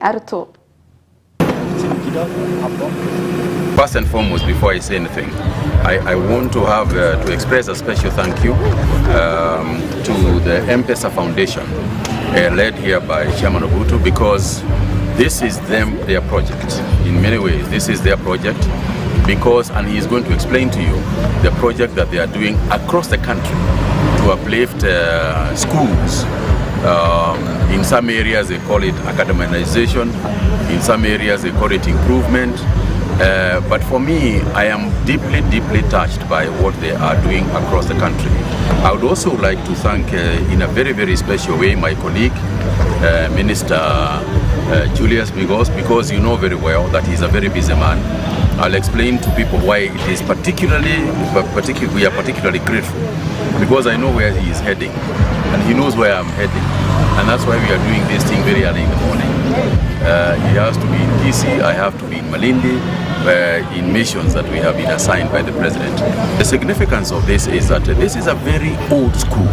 Arutwo. First and foremost, before I say anything, I want to have to express a special thank you to the M-Pesa Foundation, led here by Chairman Ogutu, because this is their project. In many ways, this is their project because, and he is going to explain to you the project that they are doing across the country to uplift schools. In some areas they call it academization, in some areas they call it improvement. But for me, I am deeply, deeply touched by what they are doing across the country. I would also like to thank in a very, very special way my colleague, Minister Julius Migos, because you know very well that he's a very busy man. I'll explain to people why it is we are particularly grateful, because I know where he is heading and he knows where I'm heading, and that's why we are doing this thing very early in the morning. He has to be in Kisii, I have to be in Malindi, in missions that we have been assigned by the president. The significance of this is that this is a very old school.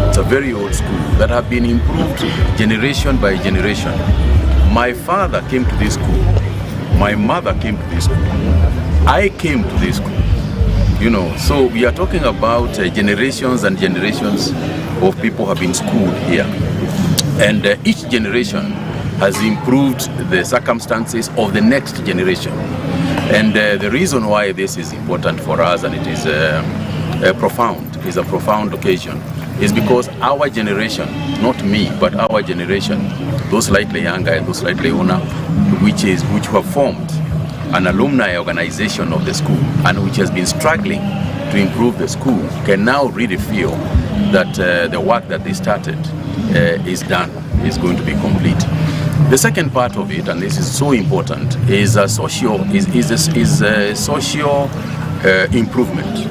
It's a very old school that have been improved generation by generation. My father came to this school. My mother came to this school. I came to this school. So we are talking about generations and generations of people have been schooled here. And each generation has improved the circumstances of the next generation. And the reason why this is important for us, and it is profound, is a profound occasion, is because our generation, not me, but our generation, those slightly younger and those slightly older, which have formed an alumni organization of the school and which has been struggling to improve the school, can now really feel that the work that they started is done, is going to be complete. The second part of it, and this is so important, is a social, is a social improvement.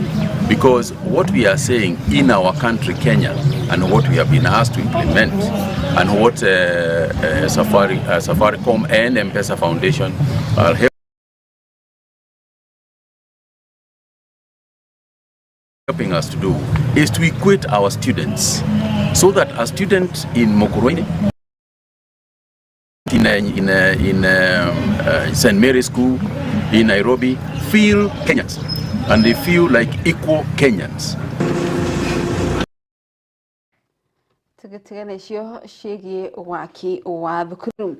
Because what we are saying in our country, Kenya, and what we have been asked to implement, and what Safaricom and M-Pesa Foundation are helping us to do, is to equate our students, so that a student in Mukurweini, in St. Mary's School in Nairobi, feel Kenyans, and they feel like equal Kenyans. Tũgĩtigana icio ciĩgiĩ waki wa thukuru.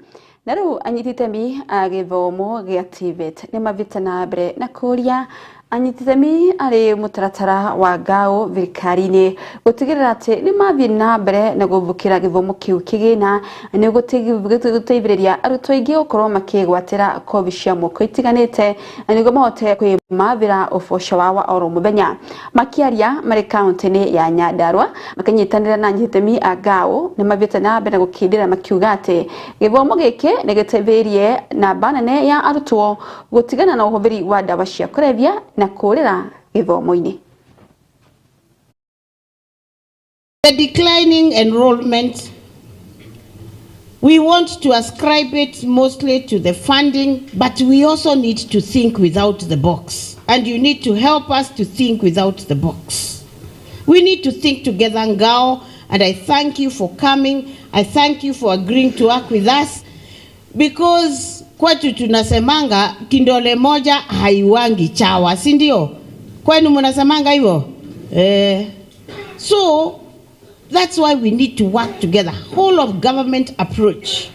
Na rĩu anyiti itemi a gĩthomo gĩa TVET nĩ mathiĩte na mbere na kũria anyiti itemi arĩ mũtaratara wa ngao thirikari-inĩ gũtigĩrĩra atĩ nĩ mathiĩ na mbere na gũthukĩra gĩthomo kĩu kĩgĩna nĩ gũteithĩrĩria arutwo aingĩ gũkorwo makĩgwatĩra kothi cia moko itiganĩte na nĩguo mahote kwĩmathĩra ũboco wao wa oro mũthenya. Makĩaria marĩ kaunti-inĩ ya Nyandarua makĩnyitanĩra na anyiti itemi a ngao nĩ mathiĩte na mbere na gũkindĩra makiuga atĩ gĩthomo gĩkĩ nĩ gĩteithĩrĩirie namba nene ya arutwo gũtigana na ũhũthĩri wa ndawa cia kũrebia na kũrĩra gĩthomo-inĩ. The declining enrollment, we want to ascribe it mostly to the funding, but we also need to think without the box. And you need to help us to think without the box. We need to think together, Ngao, and I thank you for coming. I thank you for agreeing to work with us, because kwetu tunasemanga kindole moja haiwangi chawa, si ndio? Kwenu mnasemanga hivyo? So that's why we need to work together, whole of government approach.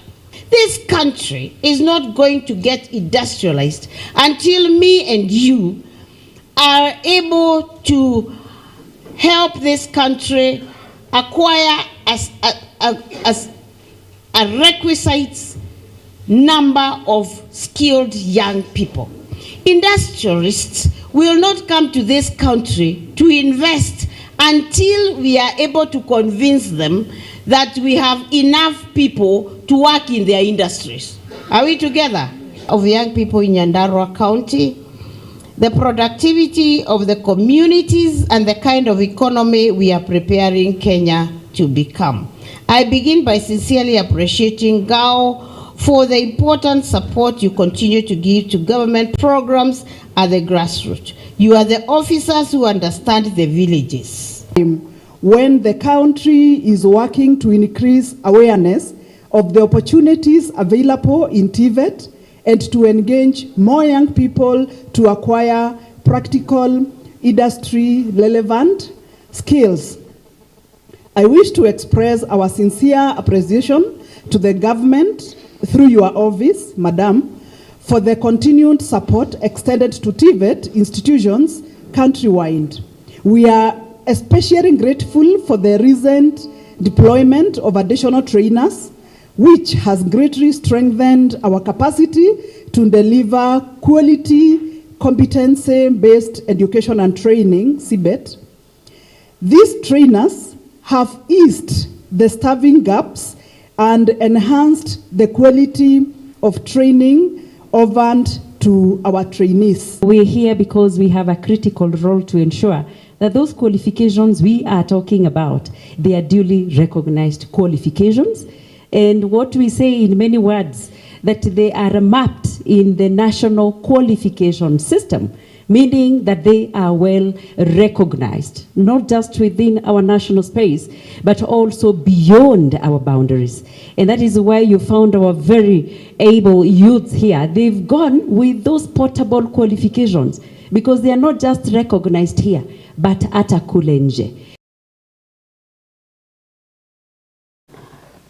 This country is not going to get industrialized until me and you are able to help this country acquire as a requisite number of skilled young people. Industrialists will not come to this country to invest until we are able to convince them that we have enough people to work in their industries. Are we together? Of young people in Nyandarua County, the productivity of the communities and the kind of economy we are preparing Kenya to become. I begin by sincerely appreciating GAO for the important support you continue to give to government programs at the grassroots. You are the officers who understand the villages. When the country is working to increase awareness of the opportunities available in TVET and to engage more young people to acquire practical, industry-relevant skills. I wish to express our sincere appreciation to the government through your office, Madam, for the continued support extended to TVET institutions countrywide. We are especially grateful for the recent deployment of additional trainers, which has greatly strengthened our capacity to deliver quality, competency-based education and training, CBET. These trainers have eased the staffing gaps and enhanced the quality of training offered to our trainees. We're here because we have a critical role to ensure that those qualifications we are talking about, they are duly recognized qualifications. And what we say in many words, that they are mapped in the national qualification system, meaning that they are well recognized, not just within our national space, but also beyond our boundaries. And that is why you found our very able youths here. They've gone with those portable qualifications because they are not just recognized here, but at kule nje.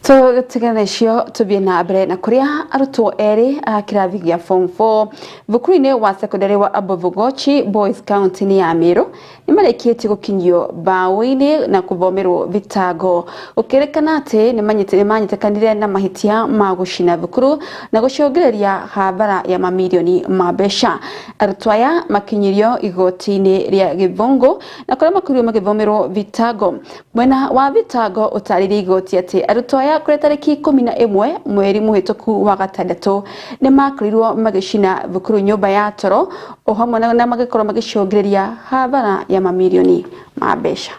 Tũtigane icio tũthiĩ na mbere na kũrĩa arutwo erĩ a kĩrathi gĩa form 4 thukuru-inĩ wa secondary wa Abothugochi Boys County-inĩ ya Meru nĩ marĩkĩtie gũkinyio mbaũ-inĩ na kũthomerwo thitango gũkĩrĩkana atĩ nĩ manyitĩkanire na mahĩtia ma gũcina thukuru na gũcũngĩrĩria hathara ya mamirioni ma mbeca. Arutwo aya makinyirio igoti-inĩ rĩa Gĩthũngũ na kũrĩa makorirwo magĩthomerwo thitango. Mwena wa thitango ũtarĩirie igoti atĩ arutwo aya kũrĩ tarĩki 11 mweri mũhĩtũku wa gatandatũ nĩ makorirwo magĩcina thukuru nyũmba ya toro o hamwe na magĩkorwo magĩcũngĩrĩria hathara ya mamirioni ma mbeca.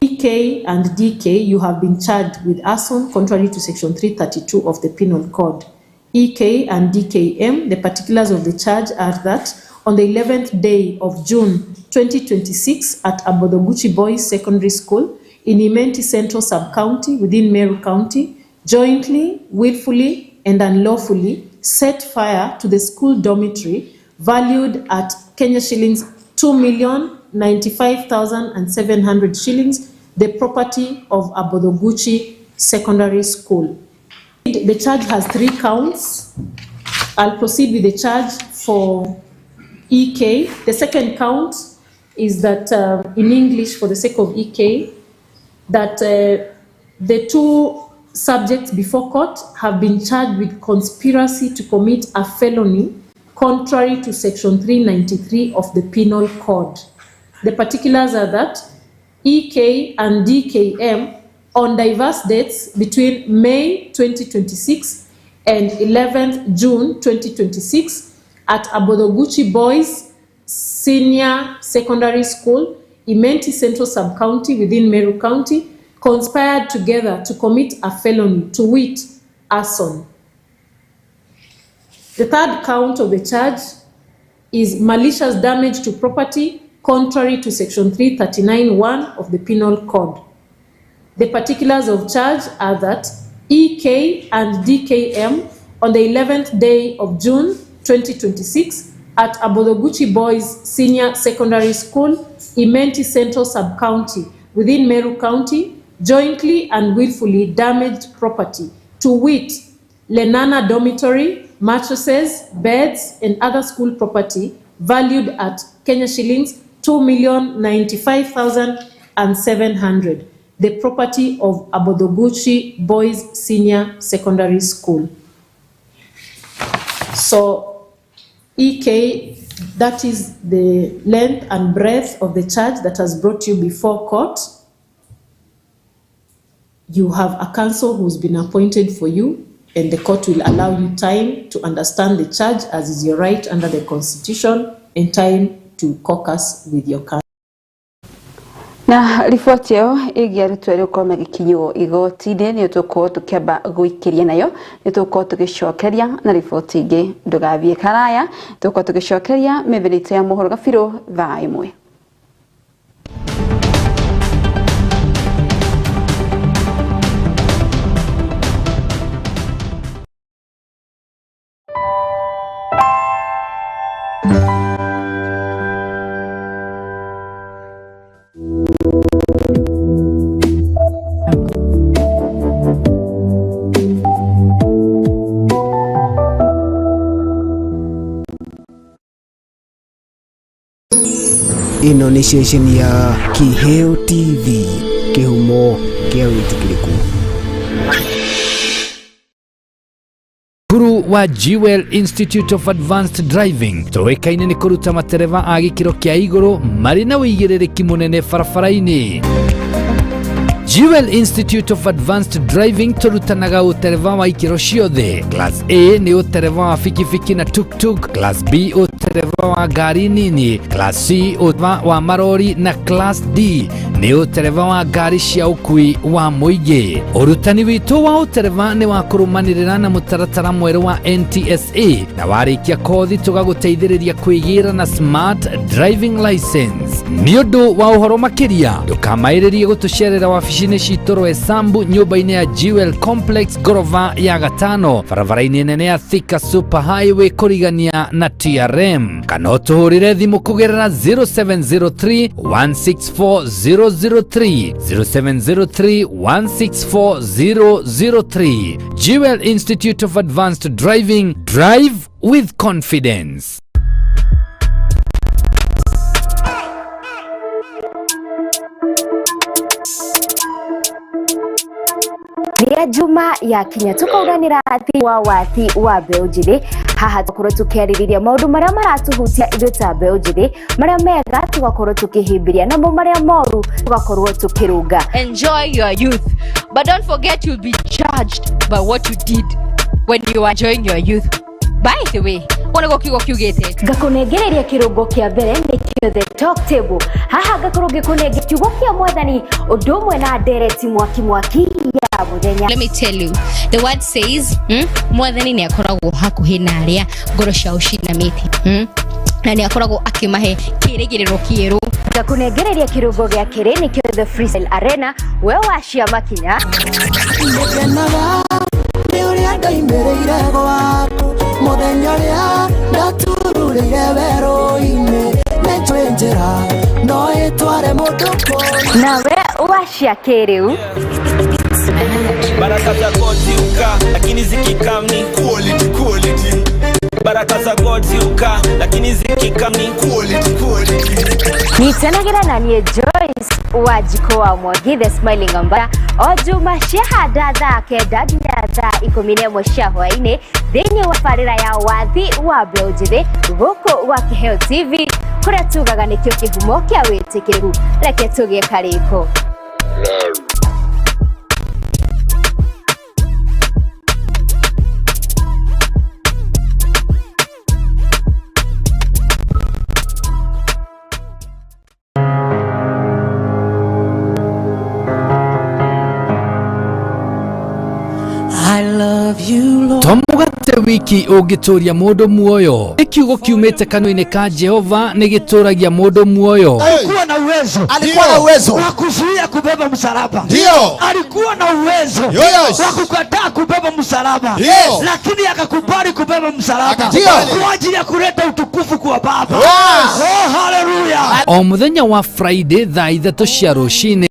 EK and DK, you have been charged with arson contrary to section 332 of the Penal Code. EK and DKM, the particulars of the charge are that on the 11th day of June 2026 at Abothoguchi Boys Secondary School in Imenti Central Sub-County within Meru County, jointly, willfully, and unlawfully set fire to the school dormitory valued at Kenya shillings 2,095,700 shillings, the property of Abothoguchi Secondary School. The charge has 3 counts. I'll proceed with the charge for EK. The second count is that, in English, for the sake of EK, that the 2 subjects before court have been charged with conspiracy to commit a felony contrary to section 393 of the Penal Code. The particulars are that EK and DKM on diverse dates between May 2026 and 11th June 2026 at Abothoguchi Boys Senior Secondary School, Imenti Central Sub-County within Meru County, conspired together to commit a felony, to wit, arson. The third count of the charge is malicious damage to property contrary to section 339(1) of the Penal Code. The particulars of charge are that EK and DKM on the 11th day of June 2026 at Abothoguchi Boys Senior Secondary School, Imenti Central Sub-County within Meru County, jointly and willfully damaged property, to wit, Lenana dormitory, mattresses, beds, and other school property valued at Kenya shillings 2,095,700, the property of Abothoguchi Boys Senior Secondary School. So, EK, that is the length and breadth of the charge that has brought you before court. You have a counsel who's been appointed for you, and the court will allow you time to understand the charge, as is your right under the Constitution, and time to caucus with your counsel. Na riboti ĩyo ĩgiĩ arutwo erĩ gũkorwo magĩkinyio igoti-inĩ nĩ tũgũkorwo tũkĩamba gũikĩria nayo, nĩ tũgũkorwo tũgĩcokeria na riboti ingĩ. Ndũgathiĩ karaya, tũgũkorwo tũgĩcokeria mĩthenya itũ ya mohoro gabirũ thaa 1. Ĩno nĩ ceceni ya Kiheo TV, kĩhumo kĩa wĩtĩkĩrĩku. Cukuru wa Jewel Institute of Advanced Driving tũĩkaine nĩ kũruta matereba a gĩkĩro kĩa igũrũ marĩ na ũigĩrĩrĩki mũnene barabara-inĩ. Jewel Institute of Advanced Driving tũrutanaga ũtereba wa ikĩro ciothe. Class A nĩ ũtereba wa bikibiki na tuktuk, Class B ũtereba wa ngari nini, Class C ũtereba wa marori na Class D nĩ ũtereba wa ngari cia ũkui wa mũingĩ. Ũrutani witũ wa ũtereba nĩ wa kũrũmanĩrĩra na mũtaratara mwerũ wa NTSA na warĩkia kothi tũgagũteithĩrĩria kwĩgĩra na smart driving license. Nĩ ũndũ wa ũhoro makĩria ndũkamaĩrĩrie gũtũcerera wabici-inĩ citũ Roysambu nyũmba-inĩ ya Jewel Complex ngorova ya gatano barabara-inĩ nene ya Thika Super Highway kũrigania na TRM, kana ũtũhũrĩre thimũ kũgerera 0703 164 003 0703 164 003. Jewel Institute of Advanced Driving, drive with confidence. Rĩrĩa Juma yakinya tukauranĩra thi wa wathi wa mbeũ njĩthĩ. Haha tũkorwo tũkĩarĩrĩria maũndũ marĩa maratuhutia ithuĩ ta mbeũ njĩthĩ, marĩa mega tũgakorwo tũkĩhĩmbĩria, namo marĩa moru tũgakorwo tũkĩrũnga. Enjoy your youth, but don't forget you'll be judged by what you did when you are enjoying your youth. By the way, wona kiugo kiugĩte Ngakũnengereria kĩrũngo kĩa mbere nĩkĩo The Talk Table. Haha ngakorwo ngĩkũnengera kiugo kĩa mwathani ũndũ ũmwe na ndereti mwaki mwaki ya mũthenya. Let me tell you, the word says, mwathani nĩ akoragwo hakuhĩ na arĩa ngoro ciao cinamĩte, na nĩ akoragwo akĩmahe kĩrĩgĩrĩro kĩerũ. Ngakũnengereria kĩrũngo gĩa kerĩ nĩkĩo The Freestyle Arena, we wacia makinya. Ngenaga nĩ ũrĩa ndoimĩrĩire gwaku mũthenya ũrĩa ndatururĩire werũ-inĩ, nĩnjũĩ njĩra no ĩtware mũndũ kũndũ. Nawe wacia kĩrĩu. Baraka za God ziuka, lakini zikikam ni quality quality. Baraka za God ziuka, lakini zikikam ni quality quality. Nyitanagĩra na niĩ Joyce Wanjikũ wa Mwangi, The Smiling Ambassador, o juma ciahanda thaa 9 nginya thaa 11 cia hwaĩ-inĩ thĩinĩ wa barĩra ya wathi wa mbeũ njĩthĩ gũkũ gwa Kĩheo TV, kũrĩa tugaga nĩkĩo kĩhumo kĩa wĩtĩkĩrĩku. Reke tũgĩe karĩko. I love you, Lord. To mũgate wiki ũngĩtũria mũndũ muoyo, nĩ kiugo kiumĩte kanua-inĩ ka Jehova nĩ gĩtũragia mũndũ muoyo. Alikuwa na uwezo. Alikuwa na uwezo wa kuzuia kubeba msalaba. Ndio. Alikuwa na uwezo Yes. wa kukataa kubeba msalaba. Ndio. Lakini akakubali kubeba msalaba Ndio. kwa ajili ya kuleta utukufu kwa Baba. Yes. Oh, haleluya. O mũthenya wa Friday thaa 3 cia rũcinĩ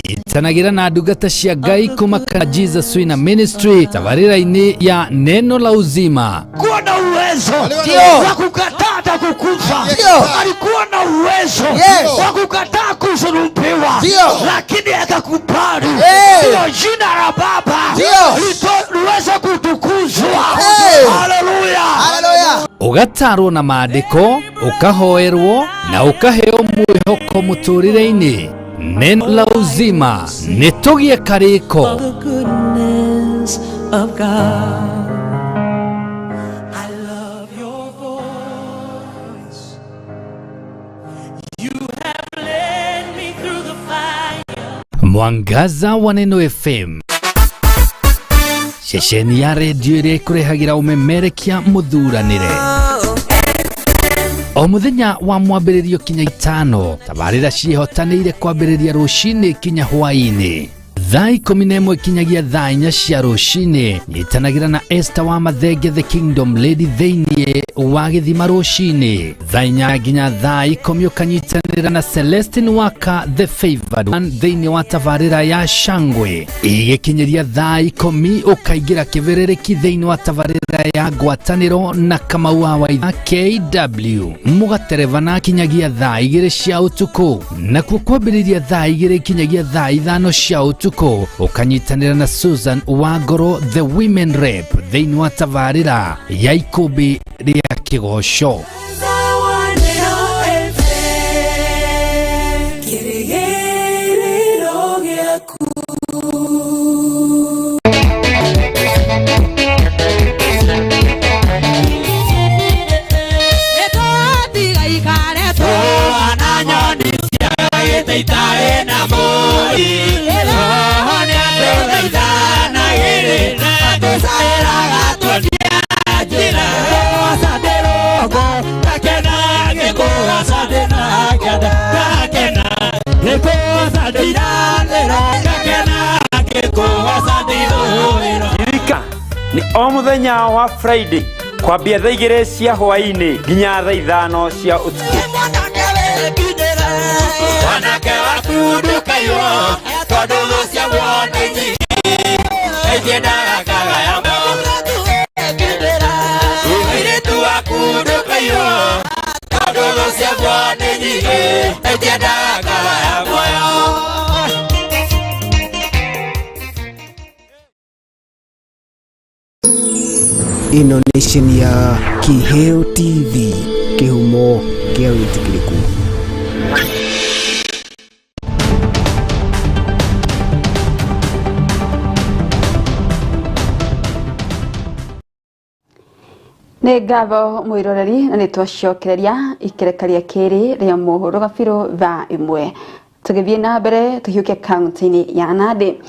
nyitanagĩra na ndungata cia Ngai kuma ka Jesus Winner Ministry tabarĩra-inĩ ya Neno la Uzima. Alikuwa na uwezo Ndio. wa kukataa hata kukufa. Ndio. Alikuwa na uwezo Yes. wa kukataa kusulubiwa. Ndio. Lakini akakubali Hey. ndio jina la Baba Ndio. liweze kutukuzwa. Hey. Haleluya. Haleluya. Ũgatarwo na maandĩko, ũkahoerwo na ũkaheo mwĩhoko mũtũrĩre-inĩ. Neno la Uzima nĩ tũgĩe karĩko. The goodness of God. I love your voice. You have led me through the fire. Mwangaza wa Neno FM, ceceni ya redio ĩrĩa ĩkũrehagĩra ũmemerekia mũthuranĩre o mũthenya wa mwambĩrĩrio kinya 5. Tabarĩra ciĩhotanĩire kwambĩrĩria rũcinĩ kinya hwaĩ-inĩ. Thaa 11 kinyagia thaa 4 cia rũcinĩ. Nyitanagĩra na Esther wa Mathenge the Kingdom Lady thĩinĩ wa gĩthima rũcinĩ. Thaa 8 nginya thaa 10 ũkanyitanĩra na Celestine Waka the Favored One thĩinĩ wa tabarĩra ya Shangwe. Igĩkinyĩria thaa 10 ũkaingĩra kĩbĩrĩrĩki thĩinĩ wa tabarĩra ya ngwatanĩro na Kamau wa Waitha KW. Mũgaterebana kinyagia thaa 2 cia ũtukũ. Nakuo kwambĩrĩria thaa 2 kinyagia thaa 5 cia ũtukũ ũkanyitanĩra na Susan Wangoro the Women Rep thĩinĩ wa tabarĩra ya ikũmbĩ rĩa kĩgoco. Ni o muthenya wa Friday kwambia thaa 2 cia hwaini nginya thaa 5 cia utuku. Ĩno nation ya Kiheo TV, kĩhumo kĩa wĩtĩkĩrĩku. Nĩ ngatho mwĩroreri na nĩ twacokereria ikereka rĩa kerĩ rĩa mohoro gabiro thaa 1. Tũgĩthiĩ na mbere tũhiũke kaunti-inĩ ya Nandi.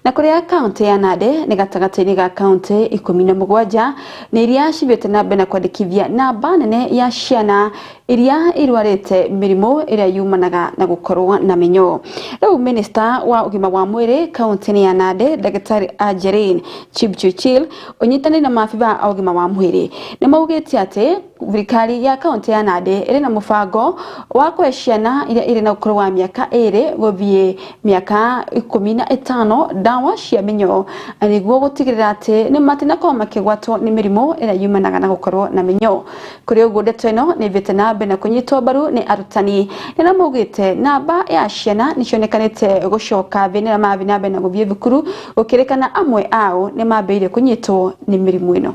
Na kũrĩa kaunti ya Nandi nĩ gatagatĩ-inĩ ga kaunti 17 nĩ iria cithiĩte na mbere na kwandĩkithia namba nene ya ciana iria irwarĩte mĩrimũ ĩrĩa yumanaga na gũkorwo na mĩnyoo. Rĩu minista wa ũgima wa mwĩrĩ kaunti-inĩ ya Nandi Ndagĩtarĩ Angeline Chipchirchir ũnyitanĩire na maabitha a ũgima wa mwĩrĩ nĩ maugĩte atĩ thirikari ya kaunti ya Nandi ĩrĩ na mũbango wa kũhe ciana iria irĩ na ũkũrũ wa mĩaka 2 gũthiĩ mĩaka 15 ndawa cia mĩnyoo nĩguo gũtigĩrĩra atĩ nĩ matinakorwo makĩgwatwo nĩ mĩrimũ ĩrĩa yumanaga na gũkorwo na mĩnyoo. Kũrĩ ũguo ndeto ĩno nĩ ĩthiĩte na mbere na kũnyitwo mbaru nĩ arutani nĩ maugĩte namba ya ciana nĩ cionekanĩte gũcoka thĩ nĩ marathiĩ na mbere na gũthiĩ thukuru gũkĩrĩkana amwe ao nĩ mambĩrĩirie kũnyitwo nĩ mĩrimũ ĩno.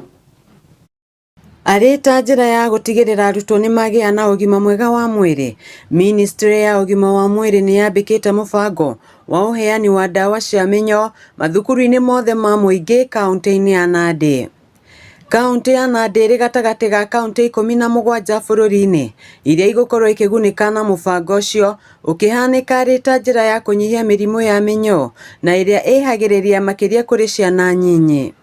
Arĩ ta njĩra ya gũtigĩrĩra arutwo nĩ magĩa na ũgima mwega wa mwĩrĩ, Ministry ya ũgima wa mwĩrĩ nĩ yambĩkĩte mũbango wa ũheani wa ndawa cia mĩnyoo mathukuru-inĩ mothe ma mũingĩ kaunti-inĩ ya Nandi. Kaunti ya Nandi ĩrĩ gatagatĩ ga kaunti 17 bũrũri-inĩ iria igũkorwo ikĩgunĩka na mũbango ũcio ũkĩhanĩka arĩ ta njĩra ya kũnyihia mĩrimũ ya mĩnyoo na ĩrĩa ĩhagĩrĩria makĩria kũrĩ ciana nyinyi.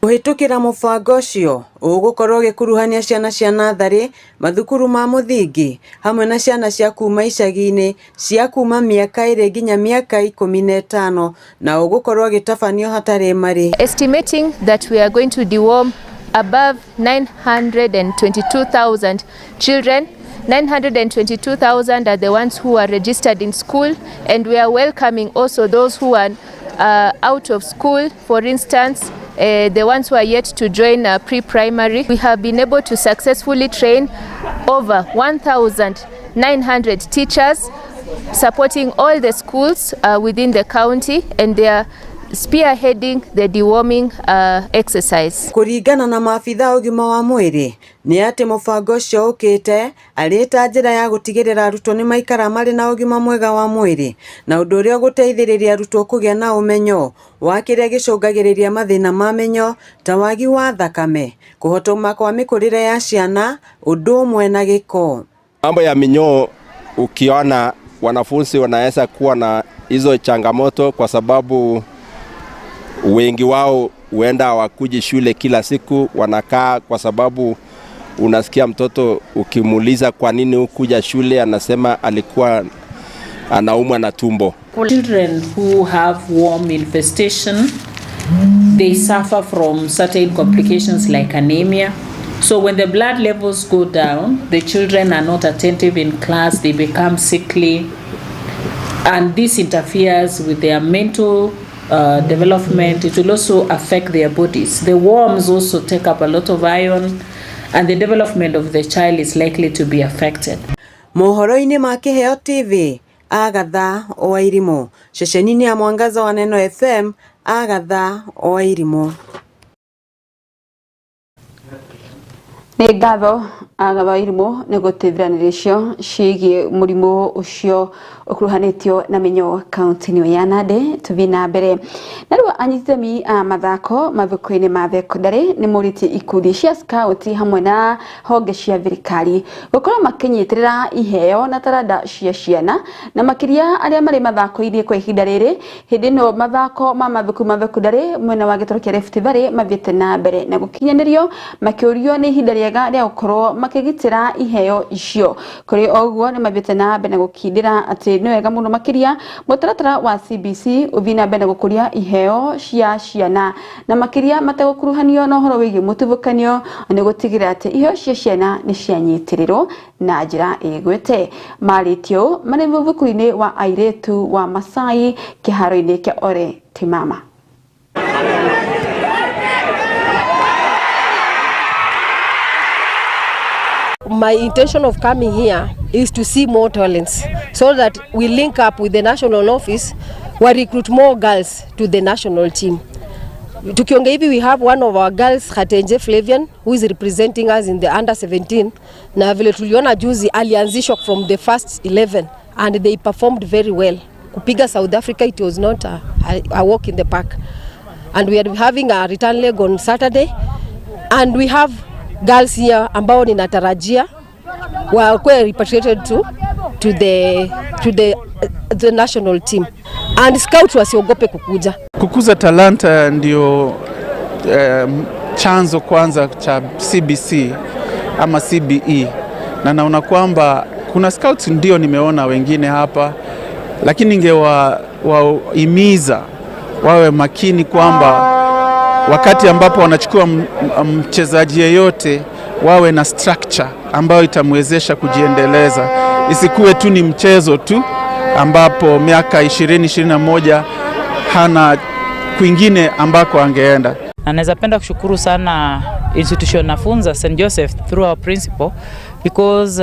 Kũhĩtũkĩra mũbango ũcio ũgũkorwo ũgĩkuruhania ciana cia natharĩ, mathukuru ma mũthingi hamwe na ciana cia kuma icagi-inĩ cia kuma mĩaka 2 nginya mĩaka 15 na ũgũkorwo ũgĩtabanio hatarĩ marĩhi. Estimating that we are going to deworm above 922,000 children. 922,000 are the ones who are registered in school, and we are welcoming also those who are out of school, for instance, the ones who are yet to join pre-primary. We have been able to successfully train over 1,900 teachers supporting all the schools within the county, and they are spearheading the deworming exercise. Kũringana na maabitha ũgima wa mwĩrĩ nĩ atĩ mũbango ũcio ũkĩte arĩ ta njĩra ya gũtigĩrĩra arutwo nĩ maikara marĩ na ũgima mwega wa mwĩrĩ na ũndũ ũrĩa ũgũteithĩrĩria arutwo kũgĩa na ũmenyo wa kĩrĩa gĩcũngagĩrĩria mathĩna ma mĩnyoo ta wagi wa thakame, kũhotoma kwa mĩkũrĩre ya ciana, ũndũ ũmwe na gĩko. Mambo ya minyoo, ukiona wanafunzi wanaweza kuwa na hizo changamoto kwa sababu wengi wao huenda hawakuji shule kila siku, wanakaa kwa sababu unasikia mtoto ukimuuliza kwa nini hukuja shule anasema alikuwa anaumwa na tumbo. chakula. Children who have worm infestation, they suffer from certain complications like anemia. So when the blood levels go down, the children are not attentive in class, they become sickly, and this interferes with their mental development. It will also affect their bodies. The worms also take up a lot of iron, and the development of the child is likely to be affected. Mohoro-inĩ ma Kĩheo TV, Agatha Wairimu, ceceni-inĩ ya Mwangaza wa Neno FM, Agatha Wairimu. Nĩ ngatho Agatha Wairimu nĩ gũtĩthiranĩria icio ciĩgiĩ mũrimũ ũcio ũkuruhanĩtio na mĩnyoo kaunti-inĩ ya Nandi. Tũthiĩ na mbere na rĩu anyititemi a mathako mathukuru-inĩ ma thekondarĩ nĩ morĩtie ikundi cia scout hamwe na honge cia thirikari gũkorwo makĩnyitĩrĩra iheo na taranda cia ciana na makĩria arĩa marĩ mathako-inĩ kwa ihinda rĩrĩ. Hĩndĩ ĩno mathako ma mathukuru ma thekondarĩ mwena wa gĩtaro kĩa Rift Valley mathiĩte na mbere na gũkinyanĩrio makĩũrio nĩ ihinda rĩega rĩa gũkorwo makĩgitĩra iheo icio. Kũrĩ oguo nĩ mathiĩte na mbere na gũkindĩra atĩ nĩ wega mũno makĩria mũtaratara wa CBC ũthiĩ na mbere na gũkũria iheo cia ciana na makĩria mategũkuruhanio na ũhoro wĩgiĩ mũtubũkanio nĩ gũtigĩrĩra atĩ iheo cia ciana nĩ cianyitĩrĩrwo na njĩra ĩgwĩte. Marĩtio marĩ thukuru-inĩ wa airĩtu wa Masai kĩharo-inĩ kĩa Ole Timama. My intention of coming here is to see more talents so that we link up with the national office, we recruit more girls to the national team. Tukiongea hivi, we have one of our girls, Khatenje Flavian, who is representing us in the under 17. Na vile tuliona juzi alianzishwa from the first 11 and they performed very well. Kupiga South Africa, it was not a walk in the park. And we are having a return leg on Saturday, and we have girls here ambao ninatarajia wakuwe repatriated to the national team. And scouts wasiogope kukuja. Kukuza talanta ndio chanzo kwanza cha CBC ama CBE, na naona kwamba kuna scouts ndio nimeona wengine hapa, lakini ningewahimiza wawe makini kwamba wakati ambapo wanachukua mchezaji yeyote wawe na structure ambayo itamwezesha kujiendeleza. Isikuwe tu ni mchezo tu ambapo miaka 20, 21 hana kwingine ambako angeenda. Na naweza penda kushukuru sana institution nafunza St. Joseph through our principal, because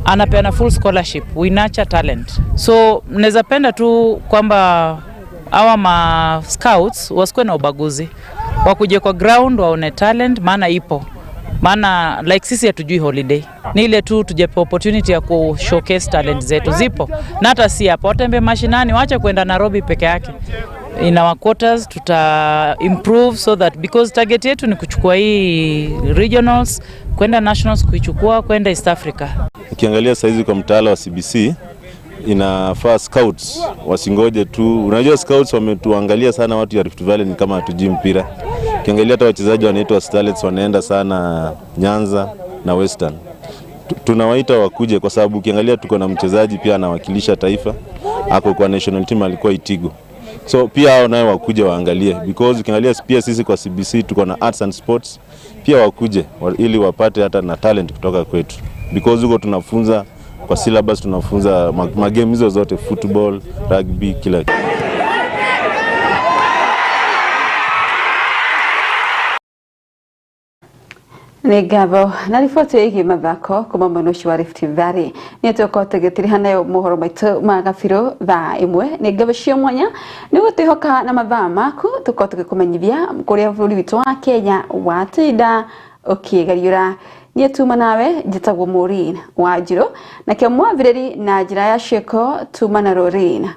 anapeana full scholarship, we nurture talent. So naweza penda tu kwamba hawa ma scouts wasikuwe na ubaguzi, wakuje kwa ground waone talent, maana ipo. Maana like sisi hatujui holiday, ni ile tu tujepe opportunity ya ku showcase talent zetu zipo. Na hata si hapo, watembe mashinani, waache kwenda Nairobi peke yake. In our quarters tuta improve so that, because target yetu ni kuchukua hii regionals, kwenda nationals, kuichukua kwenda East Africa. Ukiangalia saizi kwa mtaala wa CBC inafaa scouts wasingoje tu. Unajua scouts wametuangalia sana watu ya Rift Valley ni kama hatujui mpira. Ukiangalia hata wachezaji wanaitwa Starlets wanaenda sana Nyanza na Western. Tunawaita wakuje kwa sababu ukiangalia tuko na mchezaji pia anawakilisha taifa, ako kwa national team, alikuwa Itigo. So pia hao nao wakuje waangalie, because ukiangalia pia sisi kwa CBC tuko na arts and sports, pia wakuje ili wapate hata na talent kutoka kwetu, because huko tunafunza kwa syllabus, tunafunza magame hizo zote, football, rugby, kila kitu. Nĩ ngatho na riboti ĩgiĩ mathako kuma mwena ũcio wa Rift Valley. Nĩ tũgũkorwo tũgĩtiriha nayo mohoro maitũ ma gabirũ thaa 1. Nĩ ngatho cia mwanya nĩ gũtwĩhoka na mathaa maku tũkorwo tũgĩkũmenyithia kũrĩa bũrũri witũ wa Kenya watinda ũkĩgariũra. Niĩ tuma nawe njĩtagwo Maureen Wanjirũ, nakĩo mwathĩrĩri na njĩra ya ciĩko tuma na Lorraine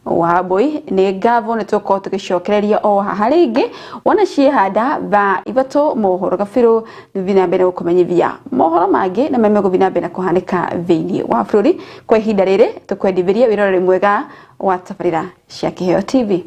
Wambui. Nĩ ngatho nĩ tũgũkorwo tũgĩcokereria o haha rĩngĩ wona ciĩhanda thaa 3 mohoro gabirũ nĩthiĩ na mbere gũkũmenyithia mohoro mangĩ na marĩa megũthiĩ na mbere na kũhanĩka thĩinĩ wa bũrũri. Kwa ihinda rĩrĩ tũkwendithĩria wĩroreri mwega wa tabarĩra cia Kĩheo TV.